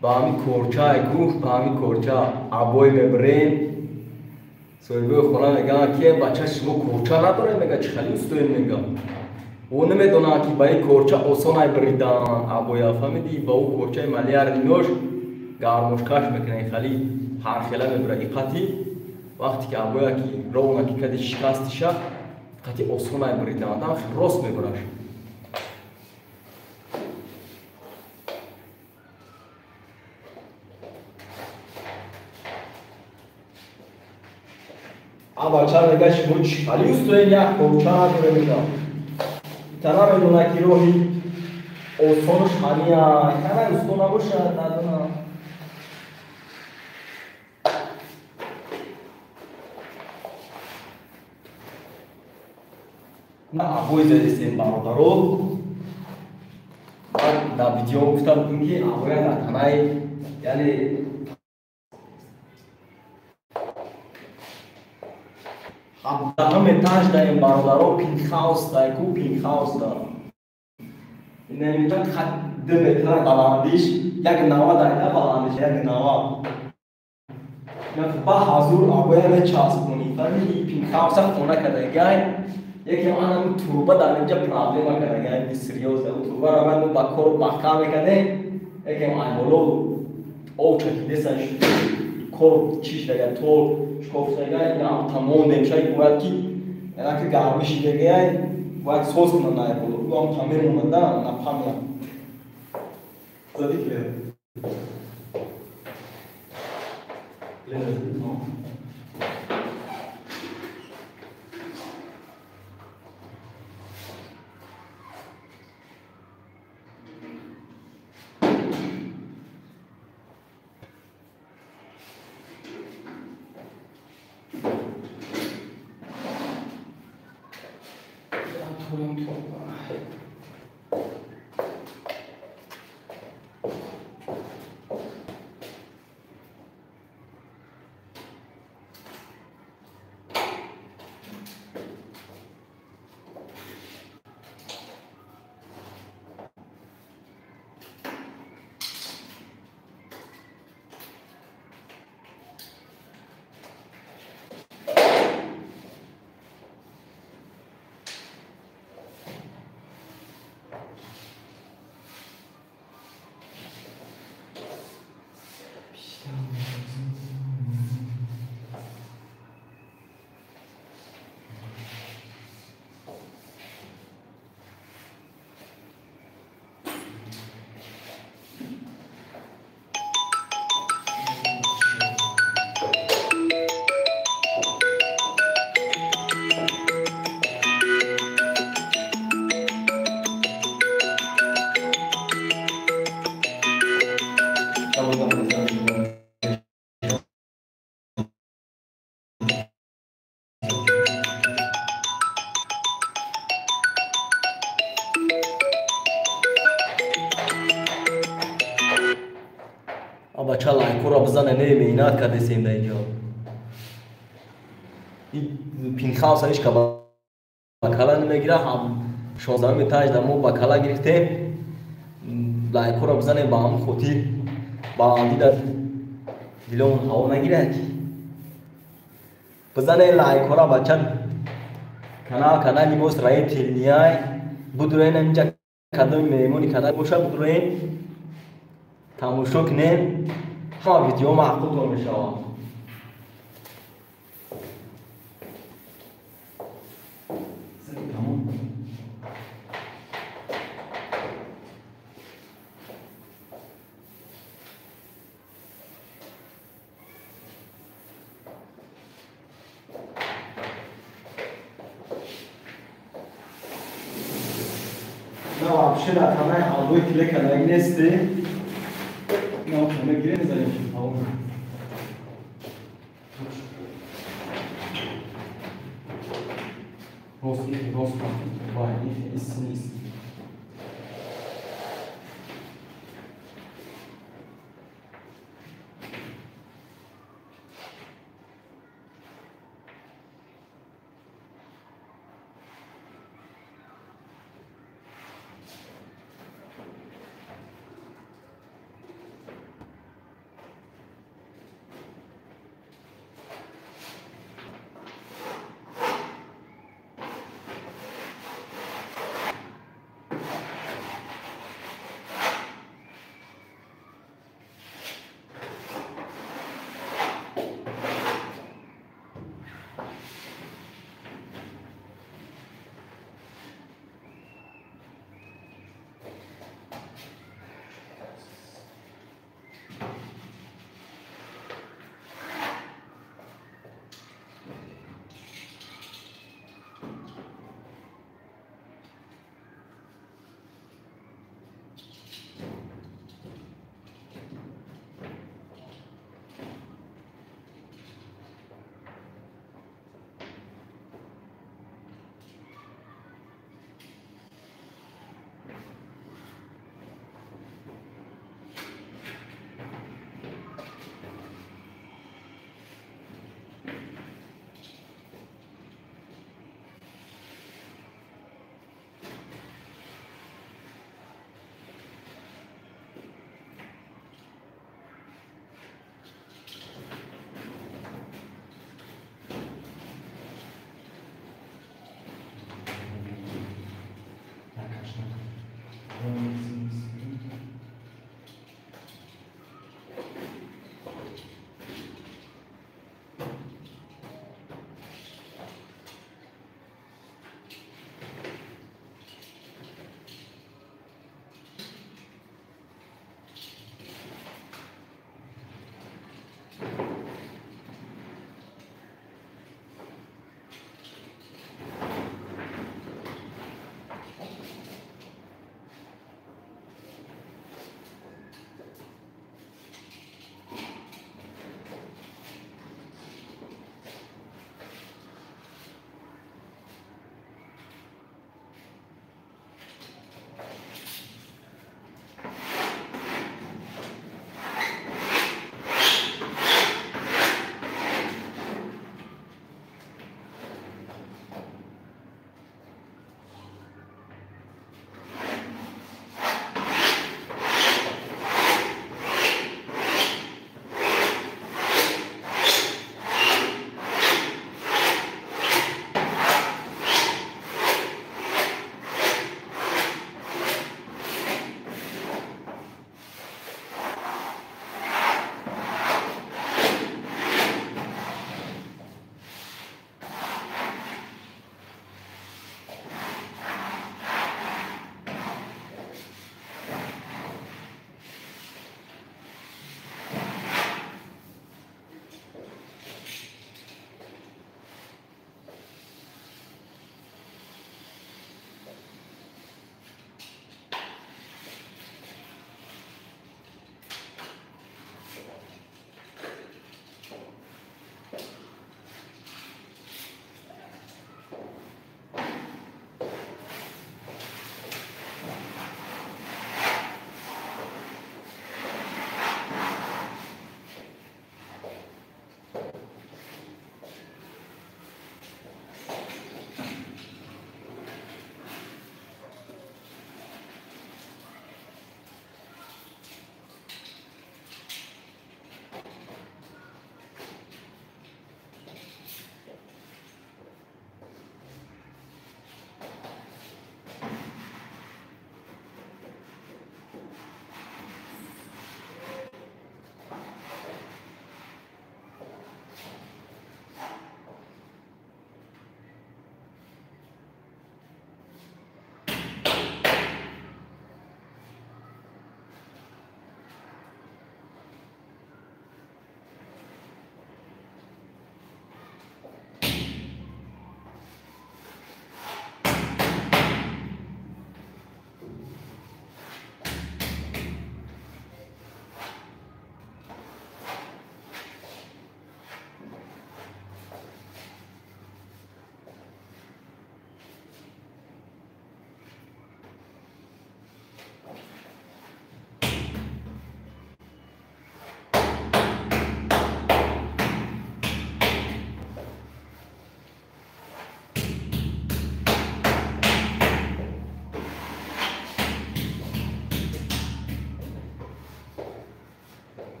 Ба ҳамин корча гуфт, ба ҳамин корча абой мебирем. Соҳибои хона мегӯянд, ки бача шумо корча надоред, мега чӣ хали устоем, мега. Ӯ намедонанд, ки ба ин корча осонай бридан абоя, фаҳмидӣ? Ба ӯ корчаи малиярнинош гармошкаш мекунад, хали ҳархела мебирад. Иқати вақте ки абоя ки ровна ки кади шикастиша, қати осонай бридан, адам рост мебираш. Бача мега шумо чӣ хали устоен, як корча надоре, мега. Та намедона, ки роҳи осонаш ҳамия. Кана усто набошад, надонам. На абой задистем, бародаро. Дар видео гуфта будем, ки абоя дар танаи, яъне ҳабдаҳум этаж даем, бародаро, пентхаус дай ку, пентхаус да. Инамиҷа қад 2 метра баландиш, 1,90 дай на баландиш, 1,90. Ба ҳазур абоя мечаспонӣ, фаҳмидӣ? Пентхауса хона кардагай, яке анами труба дар инҷа проблема кардагай, серьёзно. Трубаро бояд мо ба кору маҳкам мекардем, якем айболо об чакидеса, кор чиш дага, тор шкофтага, инам тамом немшай, бояд ки янаки гармӣ шидагай, бояд соз кунад айболо. Ӯ ҳам та мемонад, да, напамя. Задӣ клер? Клер задӣ, Бача лайкора бизане, не меҳнат кардесем дар инҷо. Пинхаус ҳеч ка ба кала намегира. 16 этаж да мо ба кала гирифтем. Лайкора бизанем, ба ҳамн хотир баландӣ да диломон ҳаво нагирад. Бизане лайкора, бача. Канал канали мост, раи телнияй. Будроен инҷа, кадоми меҳмони када боша, будроен, тамошо кунем. Ҳама видео маъқултон мешавад. На вообще дар танаи ҳавои тиле кадаги несте. На хона гире мезанем. Ҳаво рост, рост, вай, ис ис.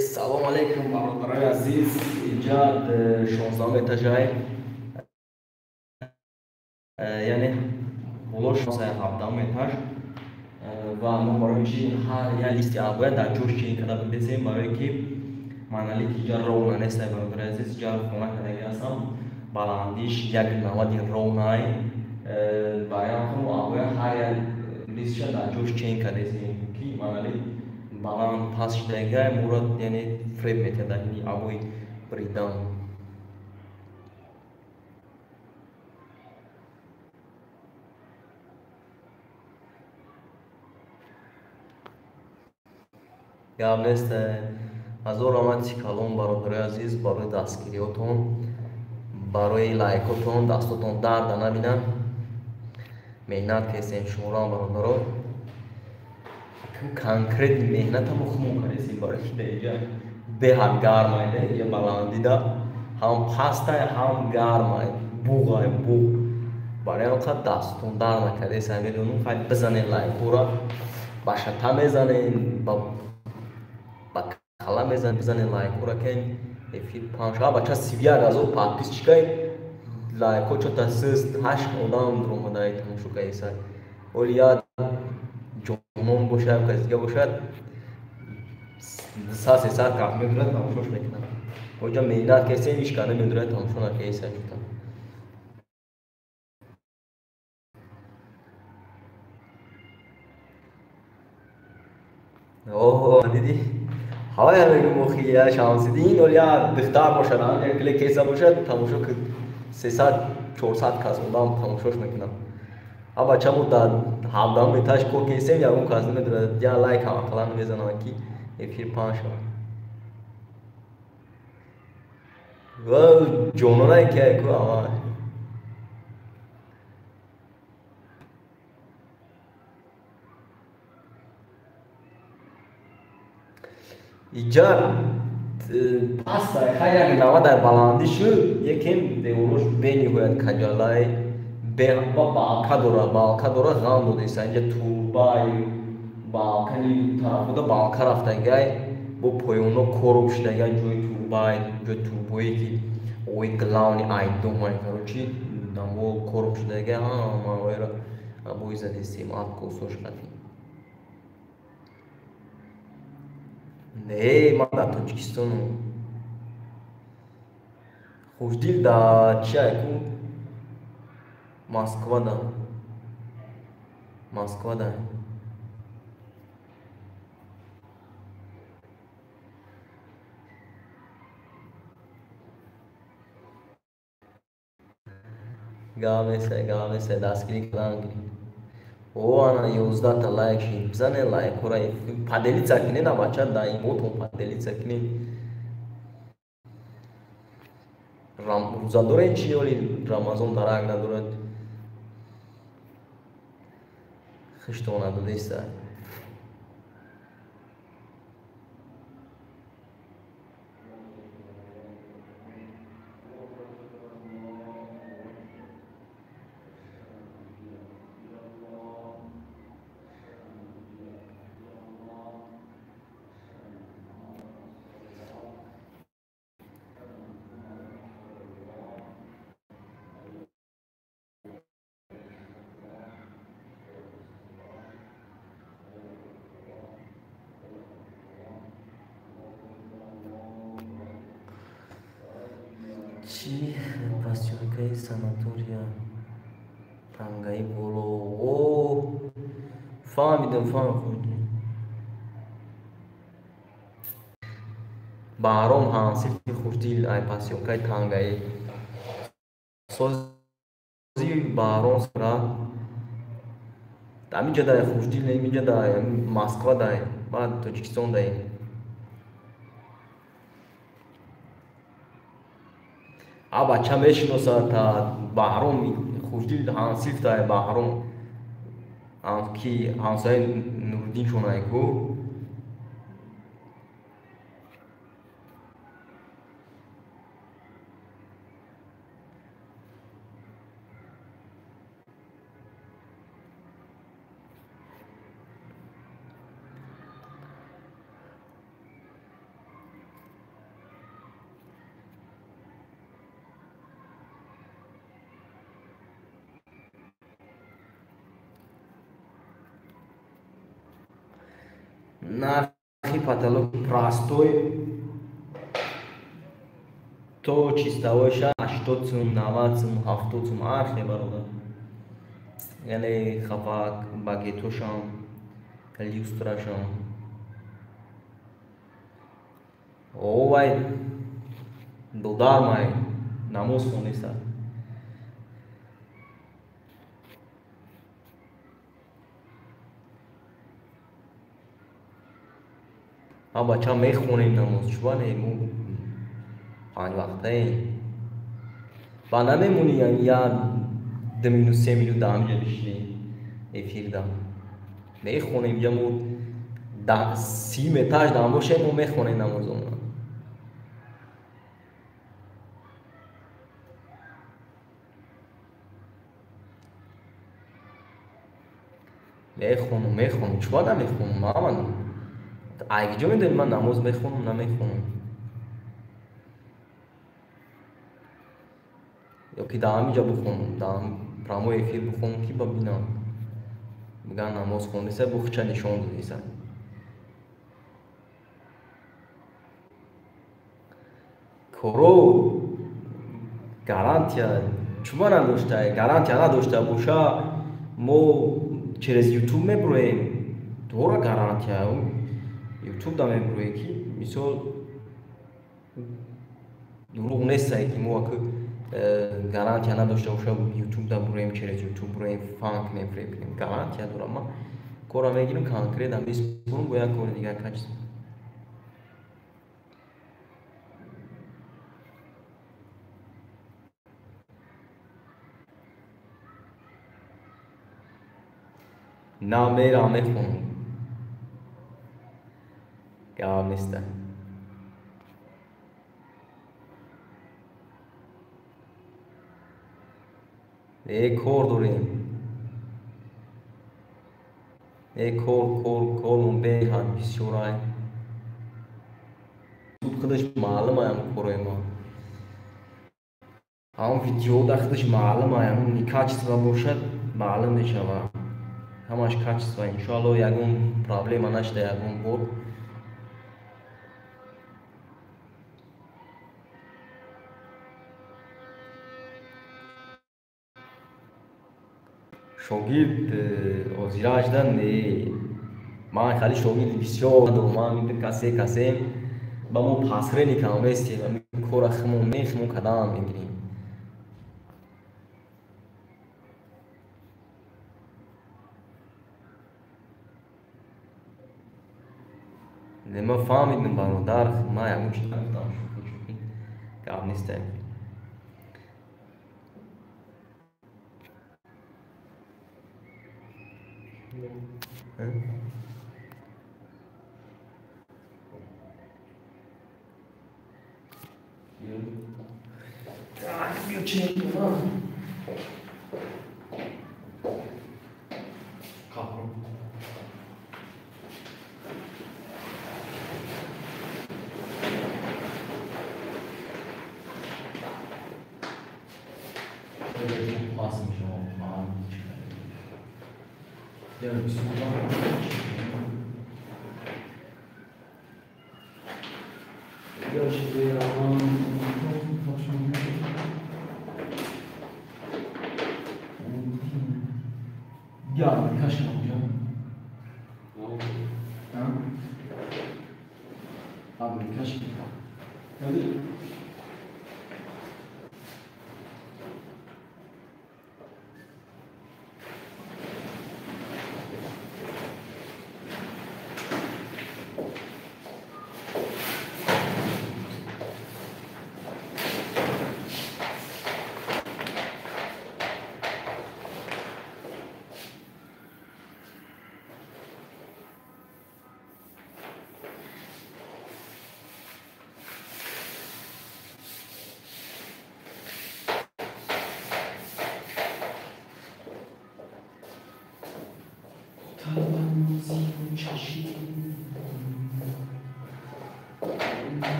Салом алейкум, бародарои азиз. Инҷа 16 этажай, яъне боло 17 этаж. Ва мо барои чи ҳар як листи абоя дар ҷош чен карда бидесем, барое ки маналик инҷа ровна нестай, бародарои азиз. Инҷа хона кардаги ҳастам, баландиш 1,90 ровнай. Барои мо абоя ҳар як листша дар ҷош чен кардесем, ки маналик баланд паст шудагай мурад, яъне фреб метиҳад дар ини абои бридан. Гап нест. Ҳазор раҳмати калом, бародарои азиз, барои дастгириётон, барои лайкотон. Дастотон дарда набинанд. Меҳнат кесем шуморо, бародаро. Конкретни меҳнатамо хумон кардесем, барои ки даинҷа беҳад гармай, даинҷа баландида ҳам пастай, ҳам гармай, буғай буғ. Барои он қад дастотон дард накардесам, медонум. Хай, бизанен лайкора, ба шата мезанен, ба кала мезанен, бизанен лайкора, ки эфир паншаба. Бача, 31 000 подписчикай, лайко чота сист, ҳашт одам дуромадай тамошо кардесай. Оли як ҷонон бошад, каси дига бошад, 200, 300 кас медурад, тамошош мекунад. Оҷа меҳнат кесем, ҳеч кас намедурад, тамошо накардесай чута. Оҳо, дидӣ, ҳавая мегӯм, охи я Шамсиддин оли як духтар бошад, як кле кеса бошад, тамошо ки 300, 400 кас одам тамошош мекунад. А бачамо дар 17 этаж кор кесем, ягон кас намедонад, як лайк ҳам ақаллан намезанад, ки эфир паҳн шавад. Ва ҷононае ки ку ава иҷа пастай, хай, 1,90 дар баландӣ шуд, якем деворош бениҳоят каҷалай, балка дорад, балка дорад, ғам додеса. Инҷа турбай, балкани тарафода балка рафтагай, бо поёно короб шудагай, ҷои турбай, ҷои турбое ки ои главный айдомай, короче, дамо короб шудагай, ҳама ояра обои задестем, откосош қатӣ. Не, ман дар Тоҷикистонам. Хушдил дар чия ку, Москвада, Москвада. Гап нест, гап нест, дастгирӣ кардан гиред. О, ана 11та лайк шид. Бизане лайкора, поделиться кунед, бача, дар имотон поделиться кунед. Рӯза доред чи оли Рамазон дарак надорад? Хиштон надодеста. Чӣ посёлкаи санатория Тангаи боло? О, фаҳмидам, фаҳмидам. Баҳром ҳансифи хушдил ай посёлкаи Тангаи. Сози, Баҳром, сра. Ҳаминҷа дай хушдил, ҳаминҷа дай Москва дай, баъд Тоҷикистон дай. А бача мешиносад та Баҳром хушдил ҳансиф тай Баҳром, ки ҳамсояи Нуриддин шонай ку. Нархи потолок простой то чистовойша 80 сум, 90 сум, 70 сум архе бародар. Яъне хафак, багетошам, люстрашам. Овай дудармай намоз хонеста. Ма бача мехонем намоз, чуба не мо панҷ вақтаем. Ба намемонӣ як 2 минут, 3 минут дар ҳаминҷа бишинем эфирда. Мехонем инҷа мо 30 метраш дар бошем, мо мехонем намозонро. Мехонам, мехонам. Чуба намехонам? Мама, айгиҷо медонӣ ман намоз мехонам, намехонам? Ё ки дар ҳаминҷа бихонам, дар прямой эфир бихонам, ки ба бинам. Биган намоз хондеса, бухча нишон додеса. Коро гарантия чуба надошта, гарантия надошта боша, мо через YouTube мебуроем. Дора гарантия. YouTube да мебуроем, ки мисол дурӯғ нестае, ки мо аку гарантия надошта боша, YouTube да буроем, через YouTube буроем, фан кунем, фреб кунем. Гарантия дорам. Ман корро мегирам, конкретно месупорам бо як кори дигар качество. На мерам, мехонам. Гап неста. Е кор дорем. Е кор, кор, кормон беҳад бисёрай. Суд худаш маълум аям корои ма. Ҳамон видео да худаш маълум аям, некачество бошад, маълум мешавад. Ҳамаш качество, иншоалло ягон проблема нашуда ягон бор. Шогирд озира шуда не. Ман хали шогирди бисёр надорам. Ман мисли касе касем ба мо пасреникам нестем. Ами кора химон мехимон кадам мегирем. Не, ман фаҳмидам бародар, ман ягон чиз нагуфтам, шӯхӣ шӯхӣ гап нестем. Так,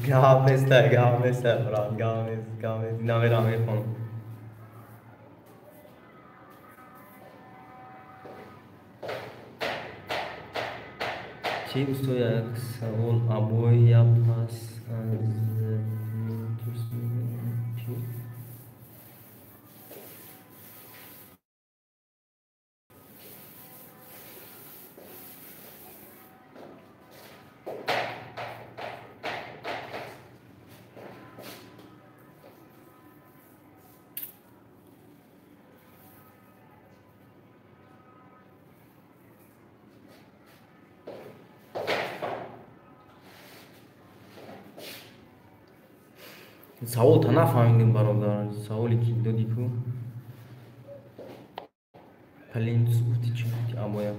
Гап неста, гап неста, брат, гап нест, гап нест. Намерам, мехонам. Чӣ, устод, як савол: абой я пас аз плинтус чӣ? Савол та нафаҳмидем, бародар. Саволе ки додӣ ку, плинтус гуфти, чӣ гуфти? Абоя